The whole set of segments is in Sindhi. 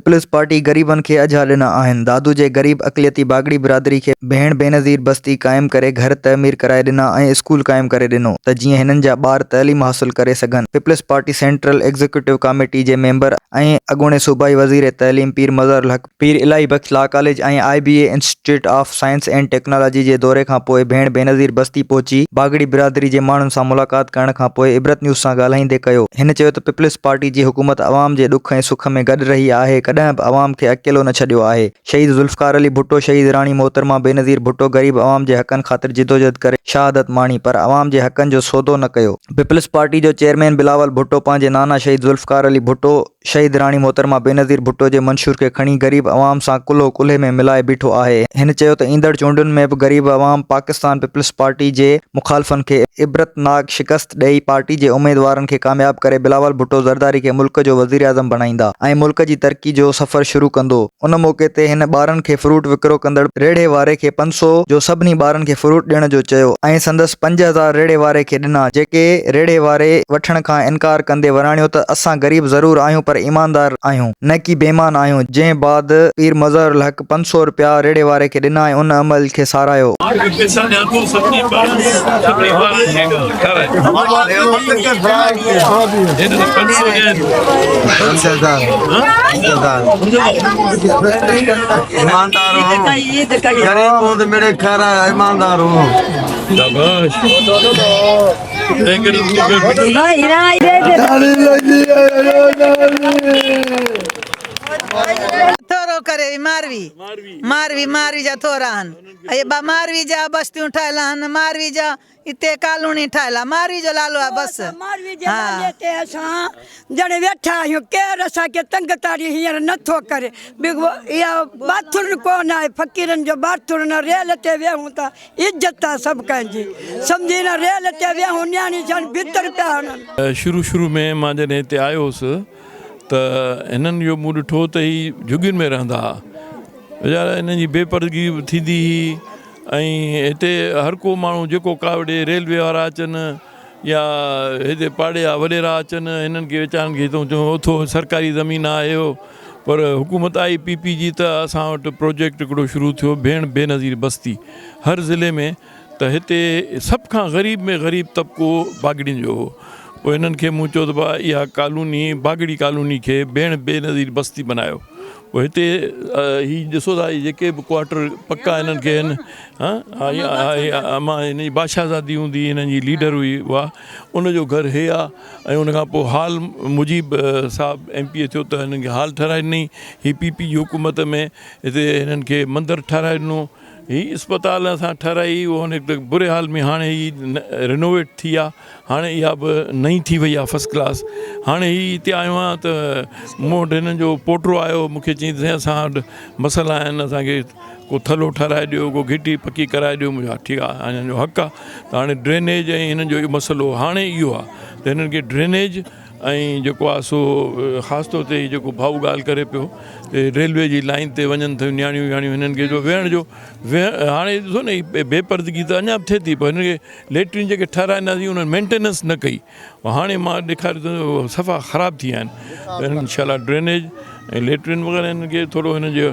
پيپلز پارٽي غريبن کي اجها ڏنا آهن، دادو جي غريب اقليتي باگڙي برادري کي ڀيڻ بينظير بستي قائم ڪري گهر تعمير ڪرائي ڏنا ۽ اسڪول قائم ڪري ڏنو ته جيئن هنن جا ٻار تعليم حاصل ڪري سگهن، peoples party central executive committee جي ميمبر ۽ اڳوڻي صوبائي وزير تعليم Pir Mazhar ul Haq Pir Elahi Bakhsh law college ۽ I B A institute of science and technology جي دوري کان پوء ڀيڻ بينظير بستي پهچي باگڙي برادري جي ماڻهن سان ملاقات ڪرڻ کان پوء عبرت نيوز سان ڳالهائيندي ڪيو. هن چيو ته پيپلز پارٽي جي حڪومت عوام جي ڏک ۽ سک ۾ گڏ رهي آهي ڪڏهن به عوام کي اڪيلو نه ڇڏيو آهي. شهيد ذوالفقار علي ڀٽو شهيد راڻي محترمه بينظير ڀٽو غريب عوام جي حقن خاطر جدوجهد ڪري شهادت ماڻي پر عوام جي حقن جو سودو نه ڪيو. پيپلز پارٽي جو چيئرمين بلاول ڀٽو پنهنجي نانا شهيد ذوالفقار علي ڀٽو، شهيد راڻي محترمه بينظير ڀٽو جي منشور کي کڻي غريب عوام سان ڪلهو ڪلهي ۾ ملائي بيٺو آهي. هن چيو ته ايندڙ چونڊن ۾ به غريب عوام پاڪستان پيپلز پارٽي جي مخالفن کي عبرتناڪ شڪست ڏئي پارٽي جي اميدوارن کي ڪامياب ڪري بلاول ڀٽو زرداري کي ملڪ جو وزيراعظم بڻائيندا ۽ ملڪ جي ترقي جو سفر شروع ڪندو. ان موقعي تي هن ٻارن کي فروٽ وڪرو ڪندڙ ريڙهي واري کي 500 جو سڀني ٻارن کي فروٽ ڏيڻ جو چيو ۽ سندس 5000 ريڙهي واري کي ڏنا جيڪي ريڙهي واري وٺڻ کان انڪار ڪندي وراڻيو ته اسان غريب ضرور آهيون پر ايماندار آهيون نه ڪي بيمان آهيون جنهن بعد پير مظهر الحق 500 رپيا ريڙهي واري کي ڏنا ۽ ان عمل کي ساراهيو. ٿورو ڪري ماروي ماروي ماروي جا ٿورا آهن اهي ٻه ماروي جا بستيون ٺاهيل آهن ماروي جا اتي ڪالوني ٺاهيل آهي ماروي جو لالو آهي بس ماروي جي لالي تي اسان ڄڻ ويٺا آهيون ڪير اسان کي تنگ تاري هينئر نه ٿو ڪري اها باٿرن ڪونه آهي فقيرن جو باٿرن ريل تي ويهون ته عزت آ سڀ ڪنهن جي سمجهي نه ريل تي ويهون نياڻي جان ڀتر پيا هڻن. شروع شروع ۾ مان جڏهن هتي آيو هوس ته هنن جو مون ڏٺو ته هي جهڳين ۾ رهندا ها ويچارا هنن جي بي پردگي به ٿيندي هئي ۽ هتي هر ڪو ماڻهو جيڪو ڪاوڙي ريلوي وارا اچن يا هتي پاڙي جا وڏيرا اچن هنن کي ويچارن کي هتو چون اٿو سرڪاري زمين آهي اهو پر حڪومت آئي پي پي جي ته اسان وٽ پروجيڪٽ هڪڙو شروع ٿيو ڀيڻ بينظير بستي هر ضلعي ۾ ته هتي سڀ کان غريب ۾ غريب طبقو باگڙين جو هو پوء هنن کي مون چيو ته ڀاء اها ڪالوني باگڙي ڪالوني کي ڀيڻ بينظير بستي بنايو پوء هتي هي ڏسو ٿا هي جيڪي به ڪوارٽر پڪا هنن کي آهن ها امان هن جي بادشاهزادي هوندي هنن جي ليڊر هئي اها ان جو گهر هي آ ۽ ان کان پوء هال مجيب صاحب ايم پي اي ٿيو ته هنن کي هال ٺهرائي ڏني هي پي پي جي حڪومت ۾ هتي هنن کي مندر ٺهرائي ڏنو هي اسپتال اسان ٺهرائي اهو هن هڪ بري حال ۾ هاڻي هي رينوويٽ ٿي آ هاڻي اها به نئين ٿي وئي آ فرسٽ ڪلاس هاڻي هي هتي آيو آهيان ته مون وٽ هنن جو پوٽو آيو مون کي چيائين ته سائين اسان وٽ مسئلا آهن اسان کي ڪو ٿلهو ٺهرائي ڏيو ڪو گهٽي پڪي ڪرائي ڏيو مون چيو ها ٺيڪ آ هنن جو حق آ ته هاڻي ڊرينيج ۽ هنن جو اهو مسئلو هاڻي اهو آ ته هنن کي ڊرينيج ۽ جيڪو آ سو خاص طور تي جيڪو ڀائو ڳالهه ڪري پيو ته ريلوي جي لائين تي وڃن ٿيون نياڻيون وياڻيون هنن کي جو ويهڻ جو ويهڻ هاڻي ڏسو نه هي بي پردگي ته اڃا به ٿئي ٿي پر هنن کي ليٽرين جيڪي ٺهرائينداسين انهن مينٽيننس نه ڪئي هاڻي مان ڏيکاريو ته صفا خراب ٿي ويا آهن انشاء الله ڊرينيج ۽ ليٽرين وغيره هنن کي ٿورو هنن جو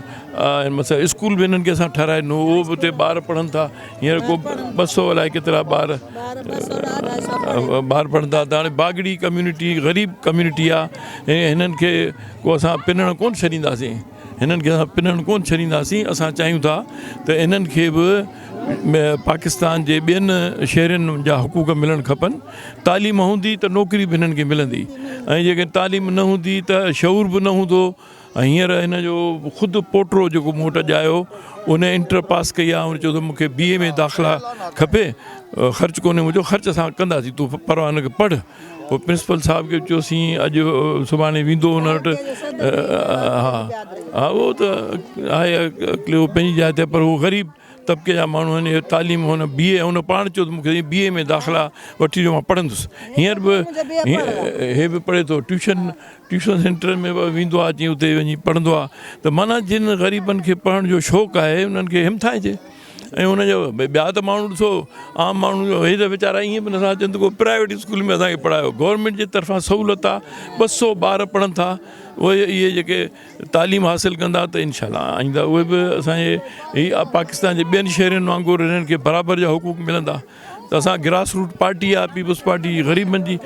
مثلا اسڪول به هنن کي اسان ٺهرائي ڏنو اهو به اتي ٻار پڙهن ٿا هينئر ڪو ٻه سو الائي ڪيترا ٻار ٻار پڙهن ٿا ته هاڻي باگڙي ڪميونٽي غريب ڪميونٽي آهي هنن کي ڪو اسان پنڻ ڪونه ڇڏينداسين هنن کي اسان پنڻ ڪونه ڇڏينداسين اسان چاهيون ٿا ته انهن کي به پاڪستان جي ٻين شهرين جا حقوق ملڻ کپن تعليم هوندي ته نوڪري به هنن کي ملندي ۽ جيڪڏهن تعليم نه هوندي ته شعور به نه هوندو ۽ هينئر هن جو خود پوٽو جيڪو مون وٽ اڄ آيو ان انٽر پاس ڪئي آهي هن چيو ته مون کي بي اي ۾ داخلا کپي خرچ ڪونهي منهنجو خرچ اسان ڪنداسين تون پرواهه نه ڪر پڙهه پوء پرنسپل صاحب کي چيوسين اڄ سڀاڻي ويندو هن وٽ ها ها اهو ته آهي پنهنجي جاء تي پر هو غريب طبقي جا ماڻهو آهن اهي تعليم هن بي اي هن پاڻ چيو ته مون کي بي اي ۾ داخلا وٺي ڏيو مان پڙهندس هينئر به هي به پڙهي ٿو ٽيوشن ٽيوشن سينٽر ۾ به ويندو آهي جيئن اتي وڃي پڙهندو آهي ته معنيٰ جن غريبن کي پڙهڻ جو شوق آهي انهن کي همٿائجي ۽ ان جو ٻيا ته ماڻهو ڏسو عام ماڻهو جو هي ته ويچارا ائين به نٿا چون ته ڪو پرائيويٽ اسڪول ۾ اسانکي پڙهايو گورنمينٽ جي طرفان سهولت آهي ٻه سو ٻار پڙهن ٿا. اهي اهي جيڪي تعليم حاصل ڪندا ته انشاء الله آئنده اهي به اسان جي هي پاڪستان جي ٻين شهرين وانگر هنن کي برابر جا حقوق ملندا ته اسان گراس روٽ پارٽي آهي پيپلز پارٽي غريبن جي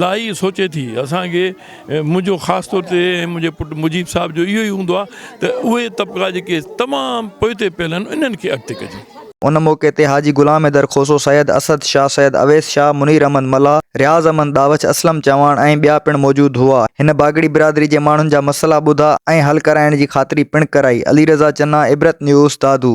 لاء ئي سوچي ٿي اسان کي منهنجو خاص طور تي ۽ منهنجي پٽ مجيب صاحب جو اهو ئي هوندو آهي ته اهي طبقا جيڪي تمام پوئتي پيل آهن انهن کي اڳتي ڪجي. ان موقعي تي حاجي غلام حيدر کوسو، سيد اسد شاهه، سيد اويس شاهه، منير احمد ملاح، رياض احمد ڏاوڇ، اسلم چواڻ ۽ ٻيا پڻ موجود هئا. هن باگڙي برادري جي ماڻهن جا مسئلا ٻڌا ۽ حل ڪرائڻ جي خاطري پڻ ڪرائي. علي رضا چنا، عبرت نيوز، دادو.